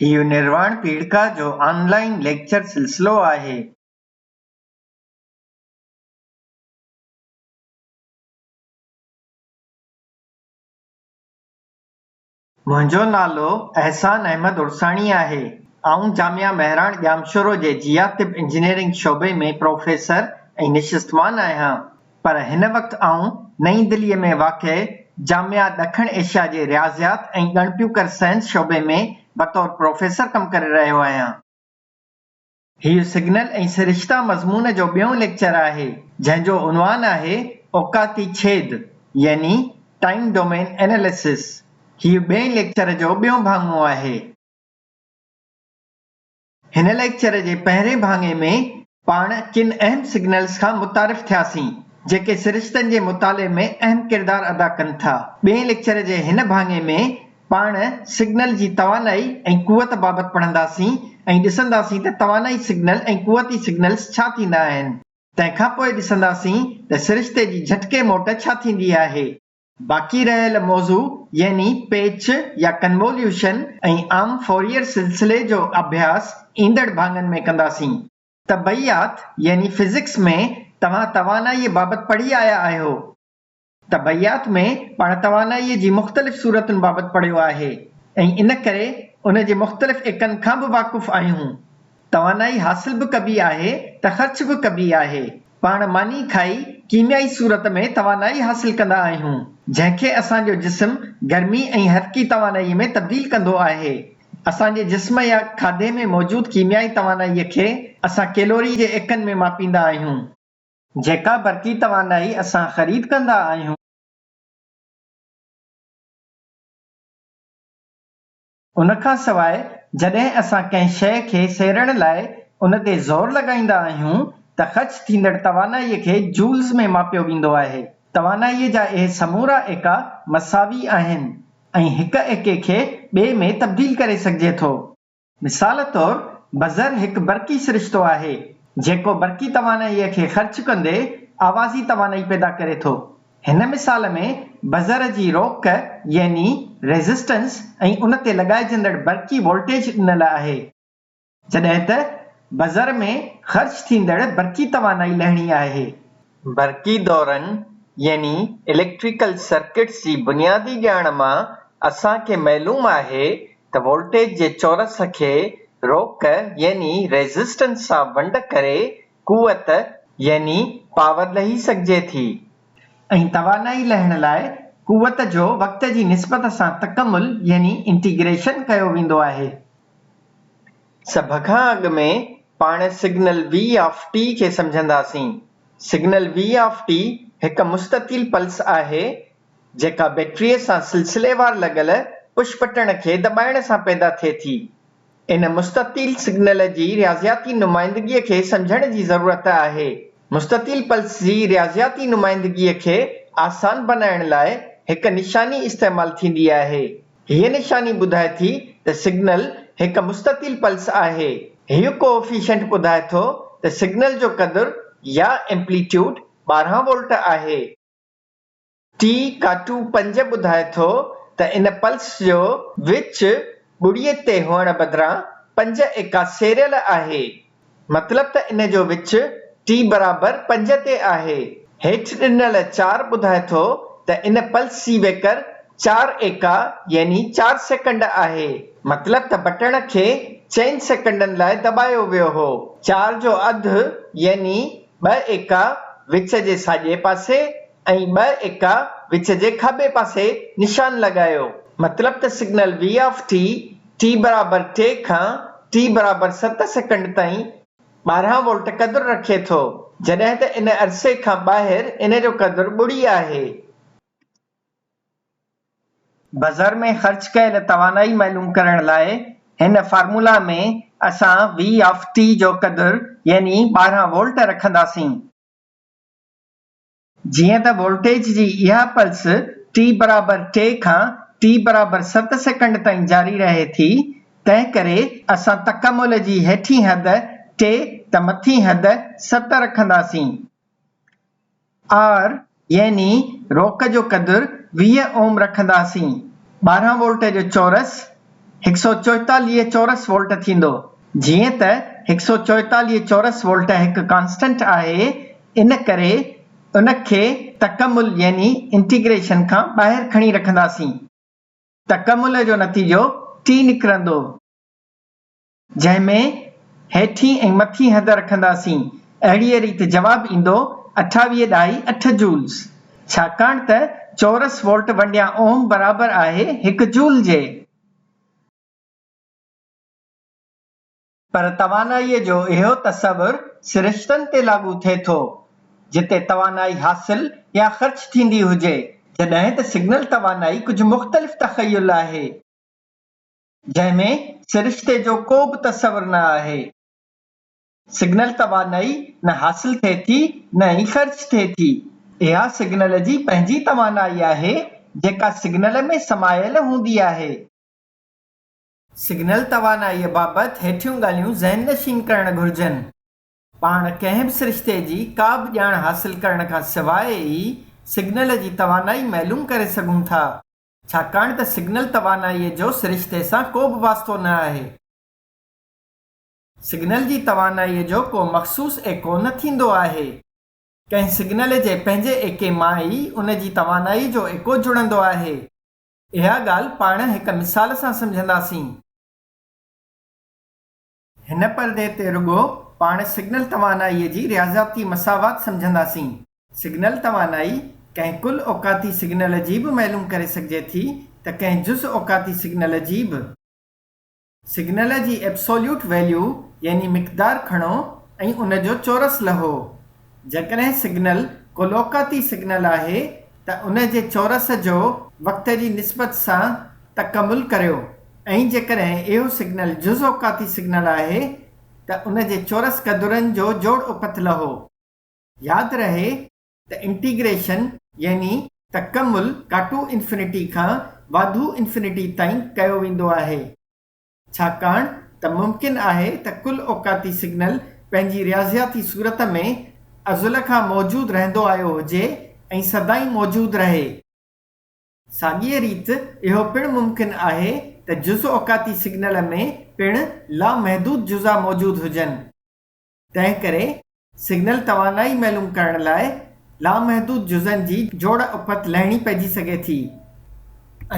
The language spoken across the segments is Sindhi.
هيء نرواڻ پيڙهڪا جو آن لائين ليڪچر سلسلو آهي. منهنجو نالو احسان احمد عرساڻي آهي. آئون جامعه مهراڻ ڄامشورو جي جيا طب انجنيئرنگ شعبي ۾ پروفيسر ۽ نشستمان آهيان. پر هن وقت آئون نئين دليء ۾ واقع جامعه ڏکڻ ايشيا جي رياضيات ۽ ڳڻپيوڪر سائنس شعبي ۾ بطور پروفيسر ڪم ڪري رهيو آهيان. هيء سگنل ۽ سرشتا مضمون جو ٻيون ليڪچر آهي، جنهن جو عنوان آهي اوقاتي ڇيد يعني Time Domain Analysis. هيء ٻئين ليڪچر جو ٻيون ڀاڱو آهي. هن ليڪچر جي پهرين ڀاڱي ۾ پاڻ ڪن اهم سگنلز کان متعارف ٿياسين، جيڪي سرشتن جي مطالعي ۾ اهم ڪردار ادا ڪن ٿا. ٻئين ليڪچر جي هن ڀاڱي ۾ پاڻ سگنل جي توانائي ۽ قوت بابت پڙهنداسين ۽ ڏسنداسين ته توانائي سگنل ۽ قوتي سگنلز ڇا ٿيندا آهن. تنهن کان پوء ڏسنداسين ته سرشتي جي جهٽڪي موٽ ڇا ٿيندي آهي. باقي رهيل موضوع يعني پيچ يا ڪنووليوشن ۽ عام فوريئر سلسلي جو اڀياس ايندڙ ڀاڱن ۾ ڪنداسين. طبعيات يعني فزڪس ۾ توهان توانائيء بابت پڙهي آيا آهيو. طبعيات ۾ پاڻ توانائيء جي مختلف صورتن بابت پڙهيو آهي ۽ ان ڪري ان جي مختلف ايڪن کان به واقف آهيون. توانائي حاصل به ڪبي آهي ته خرچ به ڪبي آهي. پاڻ ماني کائي ڪيميائي صورت ۾ توانائي حاصل ڪندا آهيون، جنهن کي اسان جو جسم گرمي ۽ حرڪي توانائي ۾ تبديل ڪندو آهي. اسان جي جسم يا کاڌي ۾ موجود ڪيميائي توانائي کي اسان ڪيلوري جي ايڪن ۾ ماپيندا آهيون. جيڪا برقي توانائي اسان خريد ڪندا آهيون، ان کان سواء جڏهن اسان ڪنهن شيء کي سيرڻ لاء ان تي زور لڳائيندا آهيون ته خرچ ٿيندڙ توانائيء کي جولز ۾ ماپيو ويندو آهي. توانائيء جا اهي سمورا ايڪا مساوي آهن ۽ هڪ ايڪي کي ٻئي ۾ تبديل ڪري سگهجي ٿو. مثال طور بزر هڪ برقي سرشتو آهي، جيڪو برقي توانائيء کي خرچ ڪندي آوازي توانائي پيدا ڪري ٿو. هن مثال ۾ بزر جي روڪ يعني Resistance ۽ ان تي لڳائجندڙ برقي وولٽيج ڏنل آهي. جڏهن ته بزر ۾ خرچ ٿيندڙ برقي توانائي لهڻي آهي. برقي دورن يعني اليڪٽريڪل سرڪٽس جي بنيادي ڄاڻ مان اسان کي معلوم آهي ته وولٽيج جي چورس کي روڪ يعني Resistance سان ونڊ ڪري قوت يعني پاور لهي سگهجي ٿي. ۽ توانائي لهڻ لاء قوت جو وقت جي نسبت سان تڪمل يعني انٽيگريشن ڪيو ويندو آهي. سڀ کان اڳ ۾ پاڻ سگنل وي آف ٽي کي سمجهنداسين. سگنل وي آف ٽي هڪ مستطيل پلس آهي جيڪا بيٽريء سان سلسليوار لڳل پش بٽڻ کي دٻائڻ سان پيدا ٿئي ٿي. ان مستطيل سگنل جي رياضياتي نمائندگيء کي سمجهڻ جي ضرورت آهي. مستطيل پلس جي رياضياتي نمائندگيء کي آسان بنائڻ لاء هڪ نشاني استعمال ٿيندي آهي. هيء نشاني ٻڌائي ٿي ته سگنل هڪ مستطيل پلس آهي. هيء ڪوافيشنٽ ٻڌائي ٿو ته سگنل جو قدر يا ايمپليٽيوڊ 12 وولٽ آهي. ٽي ڪاٽو پنج ٻڌائي ٿو ته ان پلس جو وچ ٻڙيء تي هئڻ بدران پنج ايڪا سيريل آهي. مطلب ته ان جو وچ ٽي برابر پنج تي آهي. هيٺ ڏنل چار ٻڌائي ٿو ته ان پلس جي ويڪر چار ايڪا يعني چار سيڪنڊ آهي. مطلب ته بٽڻ کي چئن سيڪنڊن لاء دٻايو ويو هو. چار جو اڌ يعني ٻه ايڪا وچ جي ساڄي پاسي ۽ ٻه ايڪا وچ جي کاٻي پاسي نشان لڳايو. مطلب ته سگنل وي آف ٽي، ٽي برابر ٽي کان ٽي برابر ست سيڪنڊ تائين 12 وولٽ قدر رکي ٿو، جڏهن ته ان عرصي کان ٻاهر ان جو قدر ٻڙي آهي. بزر ۾ خرچ ڪيل توانائي معلوم ڪرڻ لاء هن فارمولا ۾ اسان وي آف ٽي جو قدر يعني 12 وولٽ رکنداسين. جيئن ته وولٽيج جي اها پلس ٽي برابر ٽي کان ٽي برابر ست سيڪنڊ تائين جاري رهي ٿي، تنهن ڪري اسان تڪمل جي هيٺين حد ٽي ته مٿين حد ست رکنداسين. آر يعني روڪ جو قدر 20 اوم رکنداسين. 12 وولٽ جو چورس 144 چورس وولٽ ٿيندو. جيئن ته 144 چورس وولٽ هڪ ڪانسٽنٽ آهي، ان ڪري ان کي تڪمل يعني انٽيگريشن کان ٻاهر کڻي رکنداسين. تڪمل جو نتيجو ٽي نڪرندو. جنهن ۾ هيٺين ۽ مٿين حد رکنداسين. اهڙيء ريت جواب ايندو اٺاويهه ڏهائي اٺ جولز. ڇاڪاڻ ته چورس وولٽ ونڊيان اوم برابر آهي هڪ جول جي. پر توانائيء جو اهو تصور سرشتن تي لاڳو ٿئي ٿو، جتي توانائي حاصل يا خرچ ٿيندي هجي، جڏهن ته سگنل توانائي ڪجهه مختلف تخيل آهي. جنهن ۾ سرشتي جو ڪو به تصور نه آهي. سگنل توانائي نه حاصل ٿئي ٿي نه ئي خرچ ٿئي ٿي. اها سگنل جي پنهنجي توانائي آهي جيڪا سگنل ۾ سمايل هوندي آهي. سگنل توانائيء بابت هيٺيون ڳالهيون ذهن نشين ڪرڻ گهرجن. پاڻ ڪنهن به سرشتي جي ڪا به ڄاڻ حاصل ڪرڻ کان سواء ئي سگنل جي توانائي معلوم ڪري سگهون ٿا. ڇاڪاڻ ته سگنل توانائيء جو سرشتي سان ڪو به واسطو نه آهي. سگنل جي توانائيء جو ڪو مخصوص ايڪو نه ٿيندو آهي. ڪنهن سگنل جي پنهنجي ايڪي مان ئي ان جي توانائيء جو ايڪو جڙندو آهي. اها ڳالهه پاڻ هڪ مثال سان سمجهنداسين. هن پردي تي رڳو پاڻ سگنل توانائيء جي رياضياتي مساوات سمجهنداسين. سگنل توانائي ڪنهن ڪل اوقاتي سگنل جي به معلوم ڪري سگهجي ٿي ته ڪنهن جز اوقاتي سگنل جي به. سگنل جي ايبسوليوٽ ويليو يعني مقدار کڻو ۽ ان جو چورس لهو. جيڪڏهن سگنل ڪل اوقاتي سگنل آهي ته ان جي چورس جو وقت جي نسبت سان تڪمل ڪريو ۽ جيڪڏهن اهو سگنل جز اوقاتي سگنل آهي ته ان جي چورس قدرن جو جوڙ اپت لهو. ياد رهي ته انٽيگريشن يعني تڪمل ڪاٽو انفنٽي کان واڌو انفنٽي تائين ڪيو ويندو آهي. ڇاڪاڻ ته ممڪن آهي ته ڪل اوقاتي سگنل پنهنجي رياضياتي صورت ۾ ازل کان موجود رهندو آيو هجي ۽ سدائين موجود رهي. ساڳيء ريت اهو پڻ ممڪن آهي ته جز اوقاتي سگنل ۾ پڻ لامحدود جزا موجود هجن. تنهنڪري سگنل توانائي معلوم ڪرڻ لاء لامحدود جزن جي جوڙ اپت لهڻي پئجي سگهي ٿي.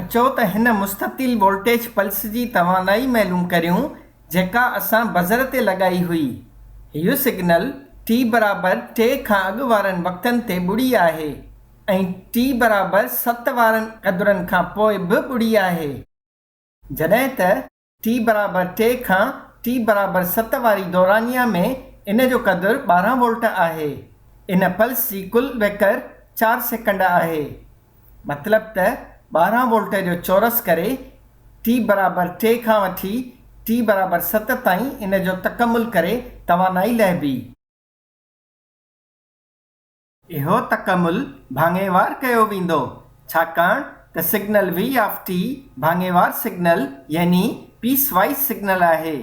اچو ته هن مستطيل وولٽيج پلس جي توانائي معلوم ڪريون جيڪا اسان بزر تي لڳائي هئي. هيء سگنل ٽي برابر ٽي کان اڳ وارن وقتن تي ٻڙي آهي ۽ ٽي برابر ست وارن قدرن کان پوء به ٻڙي آهي. جڏهن ته ٽي برابر ٽي کان ٽي برابر ست واري دورانيه ۾ ان جو قدر 12 وولٽ آهي. ان پلس جي ڪل ويڪر چار سيڪنڊ آهي. مطلب ته 12 وولٽ جو چورس ڪري ٽي برابر ٽي کان وٺي ٽي برابر ست تائين ان جو تڪمل ڪري توانائي لهبي. اهو تڪمل ڀاڱيوار ڪيو ويندو، ڇاڪاڻ ته سگنل وي آف ٽي ڀاڱيوار سگنل يعني پيس وائيز سگنل آهي.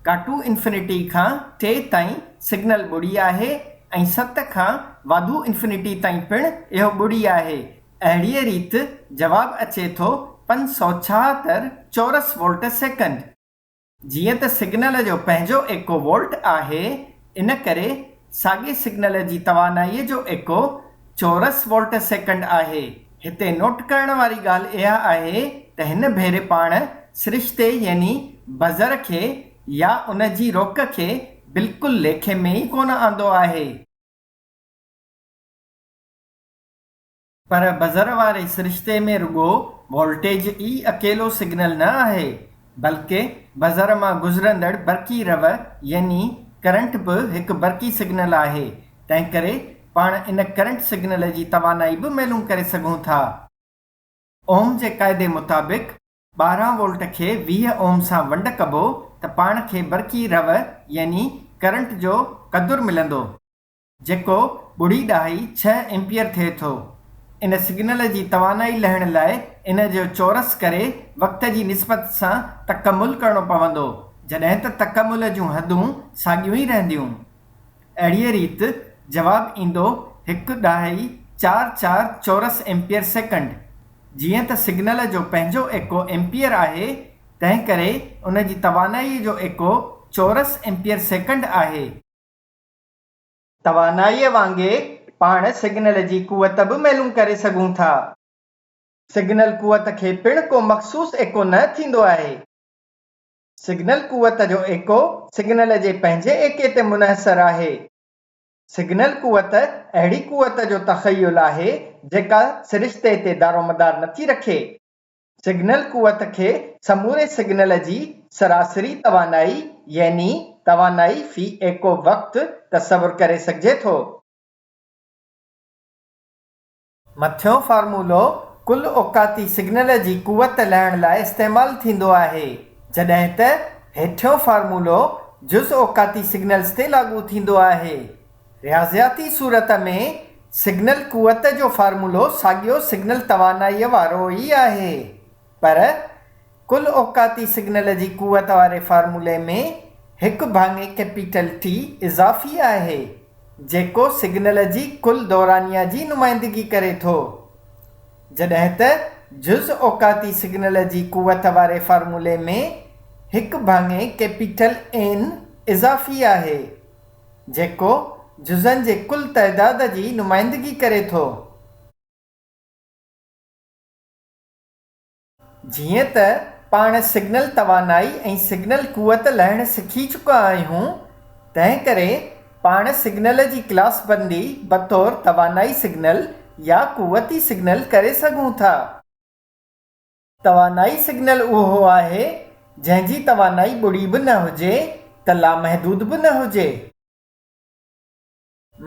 ڪاٽو انفنٽي کان ٽي تائين سگنل ٻڙي آهي ۽ ست کان واڌو انفنٽي تائين پڻ اهو ٻڙي آهي. اهڙيء ريت جواب اچي ٿو 576 چورس وولٽ سيڪنڊ. جيئن ته سگنل جو پنهنجو ايڪو وولٽ آهي، ان ڪري ساڳئي سگنل جي توانائيء جو ايڪو چورس وولٽ سيڪنڊ آهي. هتي نوٽ ڪرڻ واري ڳالهه اها آهي ته هن ڀيري پاڻ سرشتي يعني بزر کي يا ان جي روڪ کي بلڪل ليکي ۾ ئي ڪونه آندو آهي. پر بزر واري سرشتي ۾ رڳو وولٽيج ئي اڪيلو سگنل نه آهي، بلڪه بزر مان گذرندڙ برقي رو يعني ڪرنٽ به هڪ برقي سگنل آهي، تنهنڪري پاڻ ان ڪرنٽ سگنل جي توانائي به معلوم ڪري سگهون ٿا. اوم جي قاعدي مطابق 12 وولٽ کي 20 اوم سان ونڊ ڪبو ته پاڻ کي برقي رو يعني ڪرنٽ جو قدر ملندو، جيڪو ٻڙي ڏهائي ڇهه ايمپيئر ٿئي ٿو. ان سگنل جي توانائي لهڻ لاء ان جو چورس ڪري وقت جي نسبت سان تڪمل ڪرڻو پوندو، جڏهن ته تڪمل جون حدون ساڳيون ئي رهنديون. اهڙيء ريت جواب ايندو هڪ ڏهائي چار چار چورس ايمپيئر سيڪنڊ. جيئن ته سگنل جو پنهنجو ايڪو ايمپيئر آهي، تنهنڪري ان جي توانائيء جو ايڪو چورس ايمپيئر سيڪنڊ آهي. توانائيء وانگي پاڻ سگنل جي قوت به معلوم ڪري سگهون ٿا. سگنل قوت کي پڻ ڪو مخصوص ايڪو نه ٿيندو آهي. سگنل قوت جو ايڪو سگنل جي پنهنجي ايڪي تي منحصر آهي. سگنل قوت اهڙي قوت جو تخيل آهي جيڪا سرشتي تي دارومدار نٿي رکي. سگنل قوت کي سموري سگنل جي سراسري توانائي يعني توانائي في ايڪو وقت تصور ڪري سگهجي ٿو. مٿيون فارمولو ڪل اوقاتي سگنل جي قوت لهڻ لاء استعمال ٿيندو آهي، جڏهن ته هيٺيون فارمولو جز اوقاتي سگنلز تي لاڳو ٿيندو آهي. رياضياتي صورت ۾ سگنل قوت جو فارمولو ساڳيو سگنل توانائيء وارو ئي آهي، پر ڪل اوقاتي سگنل جي قوت واري فارمولي ۾ هڪ ڀاڱي ڪيپيٽل ٽي اضافي آهي، جيڪو سگنل جي ڪل دورانيه جي نمائندگي ڪري ٿو. جڏهن ته جز اوقاتي سگنل جي قوت واري فارمولي ۾ هڪ ڀاڱي ڪيپيٽل اين اضافي آهي. جيڪو جزن جي ڪل تعداد جي نمائندگي ڪري ٿو. جيئن ته پاڻ سگنل توانائي ۽ سگنل قوت لهڻ سکي چڪا آهيون، تنهنڪري پاڻ سگنل جي ڪلاس بندي بطور توانائي سگنل يا قوتي سگنل ڪري سگهون ٿا. توانائي سگنل اهو آهي جنهن جي توانائي ٻڙي به نه هجي ته لامحدود به نه هجي.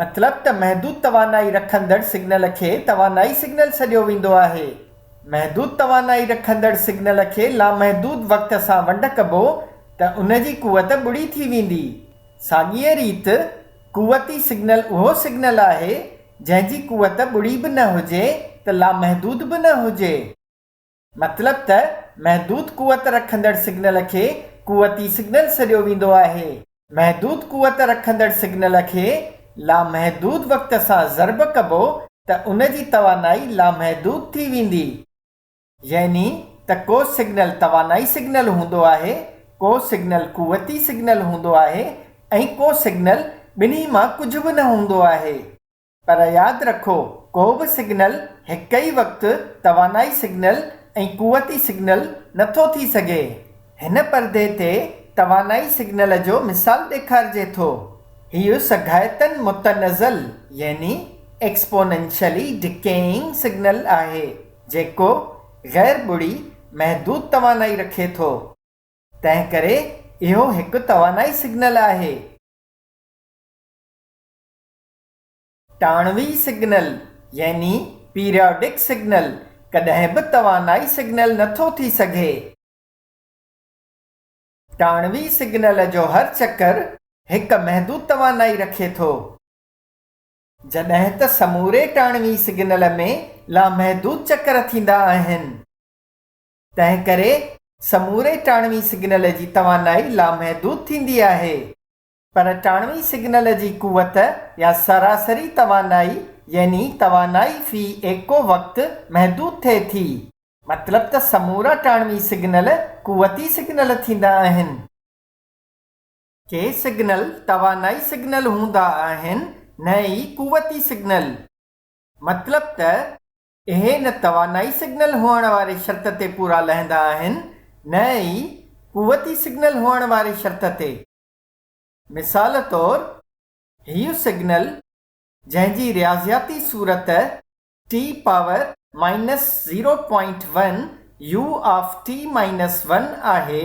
مطلب ته محدود توانائي رکندڙ سگنل کي توانائي سگنل سڏيو ويندو آهي. محدود توانائي رکندڙ سگنل کي لامحدود وقت سان ونڊ ڪبو ته ان جي قوت ٻڙي ٿي ويندي. ساڳيء ريت قوتي سگنل اهو سگنل آهي جنهن جي قوت ٻڙي به نه هجي ته لامحدود به نه هجي. مطلب ته محدود قوت رکندڙ سگنل کي قوتي سگنل سڏيو ويندو آهي. محدود قوت رکندڙ سگنل کي لامحدود وقت سان ضرب ڪبو ته ان جي توانائي لامحدود ٿي ويندي. يعني ته ڪو سگنل توانائي سگنل هوندو آهي، ڪو سگنل قوتي سگنل هوندو آهي ۽ ڪو سگنل ٻنهي مان ڪجهه به نه هوندو آهي. پر ياد رکو ڪو به سگنل هڪ ئي وقت توانائي سگنل ۽ قوتي سگنل نه ٿو ٿي سگهي. هن پردي تي توانائي سگنل جو مثال ڏيکارجي ٿو. هيء سگهائتن متنزل يعني Exponentially Decaying signal آهي، جيڪو غير ٻڙي محدود توانائي رکي ٿو. تنهنڪري اهو هڪ توانائي سگنل آهي. ٽاڻوي سگنل يعني پيرياڊڪ سگنل ڪڏهن به توانائي سگنل نه ٿو ٿي سگهي. ٽاڻوي سگنل جو هر چڪر هڪ محدود توانائي رکي ٿو. جڏهن ته سموري ٽاڻوي سگنل ۾ لامحدود چڪر ٿيندا آهن. تنهنڪري سموري ٽاڻوي سگنل جي توانائي لامحدود ٿيندي آهي. پر ٽاڻوي سگنل جي قوت يا سراسري توانائي يعني توانائي في ايڪو وقت محدود ٿئي ٿي. مطلب ته سمورا ٽاڻوي سگنل قوتي سگنل ٿيندا آهن. ڪي سگنل توانائي سگنل هوندا آهن نه ئي قوتي سگنل. مطلب ته اهي نه توانائي سگنل هئڻ واري شرط تي پورا لهندا آهن نه ئي قوتي سگنل هئڻ واري شرط تي. مثال طور، هيء سگنل، جنهن جي رياضياتي صورت T power minus zero point one U of T minus one آهي،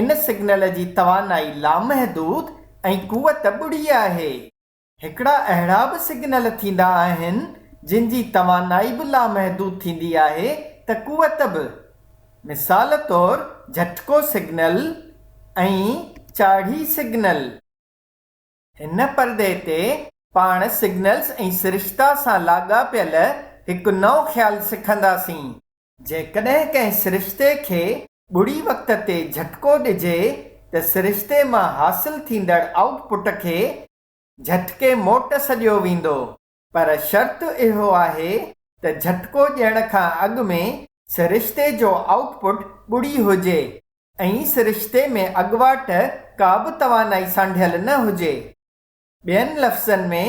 ان سگنل جي توانائي لامحدود ۽ قوت ٻڙي آهي. هڪڙا اهڙا به سگنل ٿيندا آهن، جن جي توانائي به لامحدود ٿيندي آهي ته قوت به. مثال طور جهٽڪو سگنل ۽ چاڙهي سگنل. هن پردي تي پاڻ سگنلز ۽ سرشتا سان لاڳاپيل هڪ نئون خيال سکنداسين. جيڪڏهن ڪنهن سرشتي کي ٻڙي وقت تي جهٽڪو ڏجي ته سرشتي مان حاصل ٿيندڙ آئوٽ پٽ کي جهٽڪي موٽ سڏيو ويندو، پر شرط اهو آهي ته جهٽڪو ڏيڻ کان اڳ ۾ سرشتي جو آئوٽ پٽ ٻڙي هجي ۽ سرشتي ۾ اڳواٽ ڪا به توانائي سانڍيل نه هجي. ٻين لفظن ۾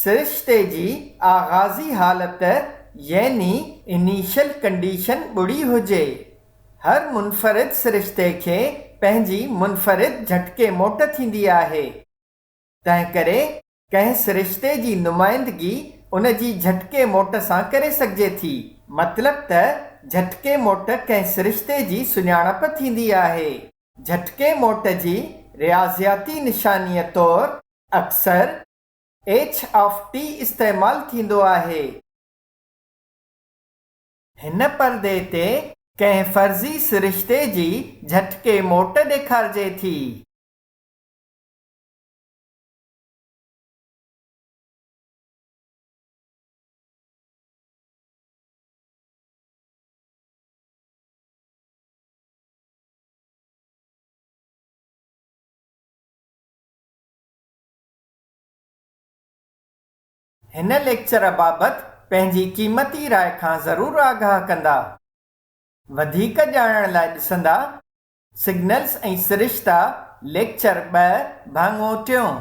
سرشتي جي آغازي حالت يعني انيشل ڪنڊيشن ٻڙي هجي. هر منفرد سرشتي کي پنهنجي منفرد جهٽڪي موٽ ٿيندي آهي. تنهنڪري ڪنهن سرشتي جي نمائندگي ان جي جهٽڪي موٽ سان ڪري سگهجي ٿي. مطلب ته جهٽڪي موٽ ڪنهن سرشتي جي سڃاڻپ ٿيندي آهي. جهٽڪي موٽ جي رياضياتي نشانيء طور اڪثر ايڇ آف ٽي استعمال ٿيندو آهي. هن پردي تي ڪنهن فرضي سرشتي جي جهٽڪي موٽ ڏيکارجي ٿي. هن ليڪچر بابت پنهنجي قيمتي راء کان ضرور آگاهه ڪندا. وڌيڪ ڄاڻڻ لاء ڏسندا سگنلز ۽ سرشتا ليڪچر ٻه ڀاڱو ٽيون.